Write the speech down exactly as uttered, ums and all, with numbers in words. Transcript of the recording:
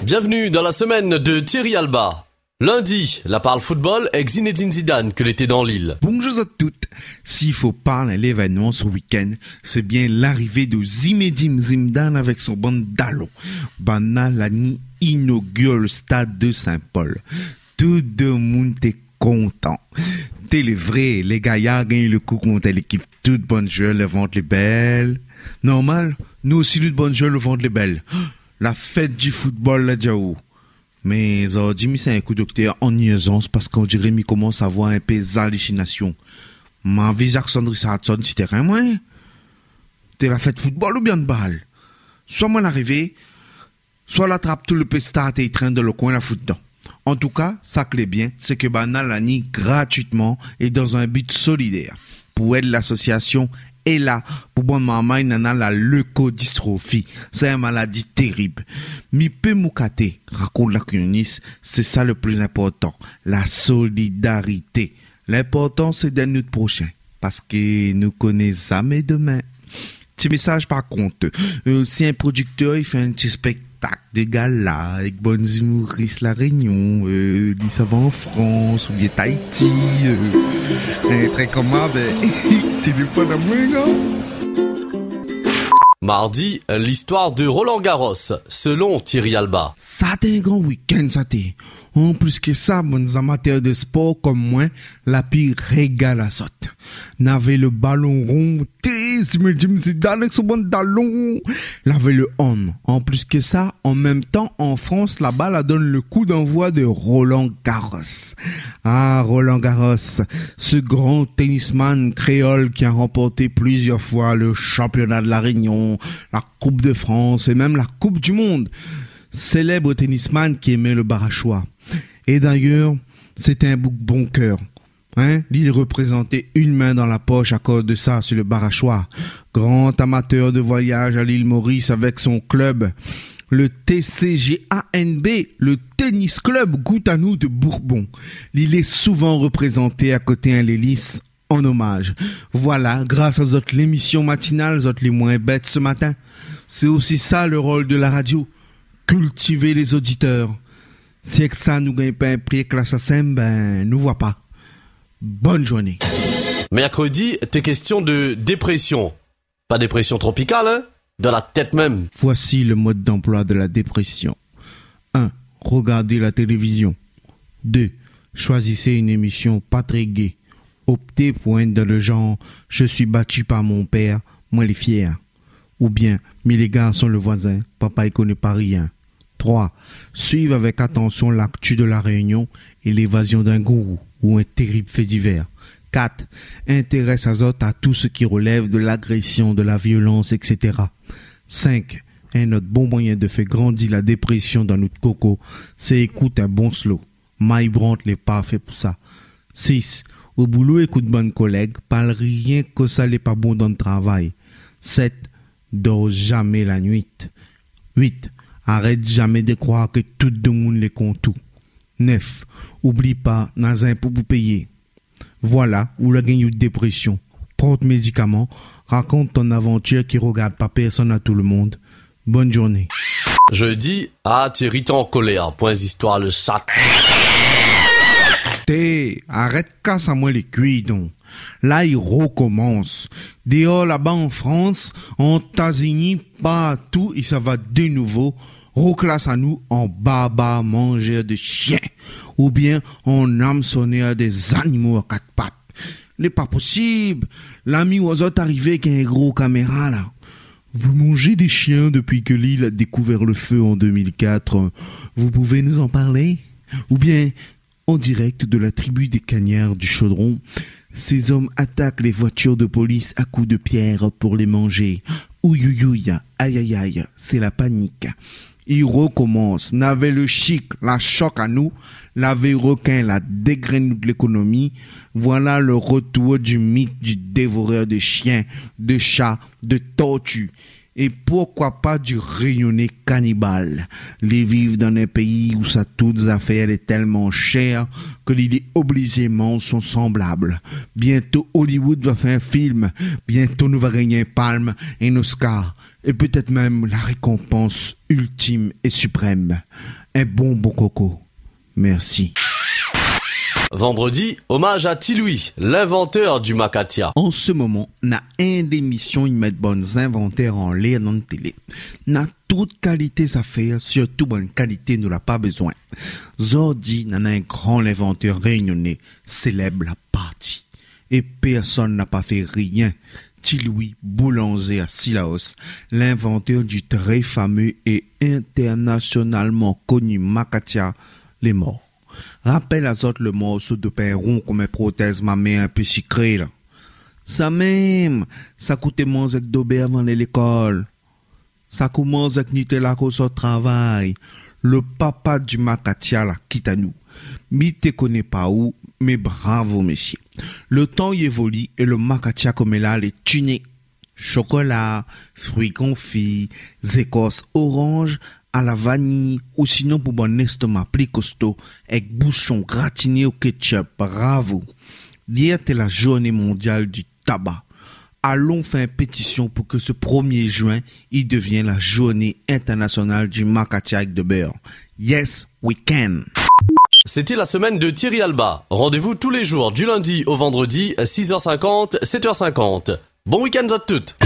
Bienvenue dans la semaine de Thierry Alba. Lundi, la parl football èk Zinedine Zidane ke lété dan Lille. Bonjour à toutes. S'il faut parler l'événement ce week-end, c'est bien l'arrivée de Zinedine Zidane avec son bann dalon. Banna la ni inaugure le stade de Saint-Paul. Tout demoun té kontan. Té lé vré, lé gayar gingn le kou kont lékip. Tout bann zouèr, le vant lé bèl. Normal, nou osi, tout bann zouèr, le vant lé bèl. La fèt di football la, diaou. Mé zordi mi sa in kou doktèr an irzans parske on diré mi komans avoir in pé zalusinasion. Ma vi Jackson Richardson si térin, moin. Té la fèt football oubien handball? Soi moin la révé, soi la trap tout le pé star té i trèn dan le koin, la fout dedan. An tou ka, sak lé bien, sé ke banna la ni gratuitman é dan in bi solidèr pou èd lasosiasion Ella pou bann marmay nana la leukodystrophie. Sé in maladi térib. Mi pé moukaté, rakont la kouyonis, sé sa le pli inportan, la solidarité. Linportan sé d'èd nout proshin, parske nou koné zamé domin. Ti mésaz par kont, euh, si in prodiktèr i fé in ti spèktak de gala èk bann zimouris La Rényon, euh, li sava an Frans oubien Tahiti, euh, in trèk konmsa, bin, téléfone amoin, non? Mardi, l'histoire de Roland Garros, selon Thierry Alba. Sa té in gran week-end, sa té. An plis ke sa, bann amatèr de spor konm moin, la pi régal azot. Navé le balon ron, té, Zinedine Zidane èk son bann dalon. Navé le hand. An plis ke sa, an mèm tan, an Frans, laba la donn le kou d'anvoi de Roland Garros. Ah, Roland Garros, ce grand tennisman kréol qui a remporté plusieurs fois le championnat de La Réunion, la Coupe de France et même la Coupe du Monde. Célèbre tennisman ki émé le Barachois. É dayèr, sété in boug bon kèr. Hein, li reprézanté in min dan la posh akoz de sa, sé le Barachois. Gran amatèr de voiyaz a lil Moris avèk son klub, le T C G A N B, le Tennis Club Goutanou de Bourbon. Li lé souvan reprézanté akoté in lélis an omaz. Voila, gras a zot lémision matinal, zot lé moin bèt se matin. Sé osi sa le rol de la radio, kiltivé lé zoditèr. Si èk sa nou gingn pa in pri èk la SACEM, bin, nou voi pa. Bonn zourné. Mercredi, té késtion de dépression. Pa dépression tropikal, hein, dan la tèt mèm. Voici le mode d'emploi de la dépression. Un, regardez la télévision. Deux, choisissez une émission pas très gaie. Optez pour une dans le genre « Je suis battu par mon père, moin lé fièr ». Oubien « Mi lé garson le voisin, papa i koné pa rien ». Trois, suiv avèk atansion l'actu de La Réunion é lévazion d'in gourou ou in térib fé divèr. Quatre, intérès azot a tout ce qui relève de l'agression, de la violence, et cetera. Cinq, in not bon moiyin de fé grandi la dépression dan nout koko, sé ékout in bon slow. Mike Brandt lé parfé pou sa. Six, o boulo, ékout bann kolèg, parl rienk kosa lé pa bon dan le travay. Sèt, dor zamé la nuit. Uit, arèt zamé de kroir ke tout demoun lé kont ou. Nèf, oubli pa, na zinpo pou péyé. Voila, ou la gingn out dépression. Pran out médikaman, rakont ton avantir ki regard pa pèrsone a tout le mond. Bonn zourné. Jeudi, ah, Thierry té an kolèr pou in zistoir le sat. Té, arèt kas amoin lé kui, don. La i rekomans. Déor laba an Frans, an Étazini, partou, i sava de nouvo, roklas anou an barbar manzèr de shien, oubien an amsonèr dé zanimo a kat pat. Lé pa posib. La mi oi azot arivé èk in gro kaméra la. Vous mangez des chiens depuis que l'île a découvert le feu en deux mille quatre. Vous pouvez nous en parler ? Oubien, en direct de la tribu des cagnards du Chaudron, ces hommes attaquent les voitures de police à coups de pierre pour les manger. Ouïouïouï, aïe aïe aïe, c'est la panique. I rekomans, navé le chik, la shok anou, lavé rekin, la dégrèn nout lékonomi. Voila le retour du mythe du dévoreur de chiens, de chats, de tortues. É poukoi pa di Rényoné kanibal ? Li viv dan in péi ousa tout zafèr lé tèlman shèr ke li lé oblizé manz son sanblab. Bientô Hollywood va fé in film. Bientô nou va gingn in palm, in Oscar é pétèt mèm la rékonpans iltim é siprèm, in bonbon koko. Mèrsi. Vendredi, hommage à Ti Louis, l'inventeur du macatia. An se moman, na in émisyon i mèt bann zinvantèr anlèr dan télé. Na tout kalité zafèr, sirtou bann kalité nou la pa bézoin. Zordi, nana in gran invantèr rényoné, sélèb la parti. É pèrsone la pa fé rien. Ti Louis, boulanzé a Cilaos, l'invantèr du très fameux et internationalement connu macatia, lé mor. Rapèl azot le morso de pin ron konm in protèz mamèr in pé sikré la. Sa mèm, sa kouté manz èk dobèr avan alé lékol. Sa koumans èk Nutella kan ou sort travay. Le papa du macatia la kit anou. Mi té koné pa ou, mé bravo mésyé. Le tan i évoli é le macatia koméla lé tuné. Shokola, frui konfi, zékors oranz, a la vaniy, ou sinon pou bann lèstoma pli kosto, èk boushon gratiné o ketchup, bravo. Yèr té la journé mondial du taba. Alon fé in pétisyon pou ke se premié juin, i devien la journé internasyonal du macatia èk dobèr. Yes, we can. C'était la semaine de Thierry Alba. Rendez-vous tous les jours du lundi au vendredi à six heures cinquante, sept heures cinquante. Bon week-end à toutes.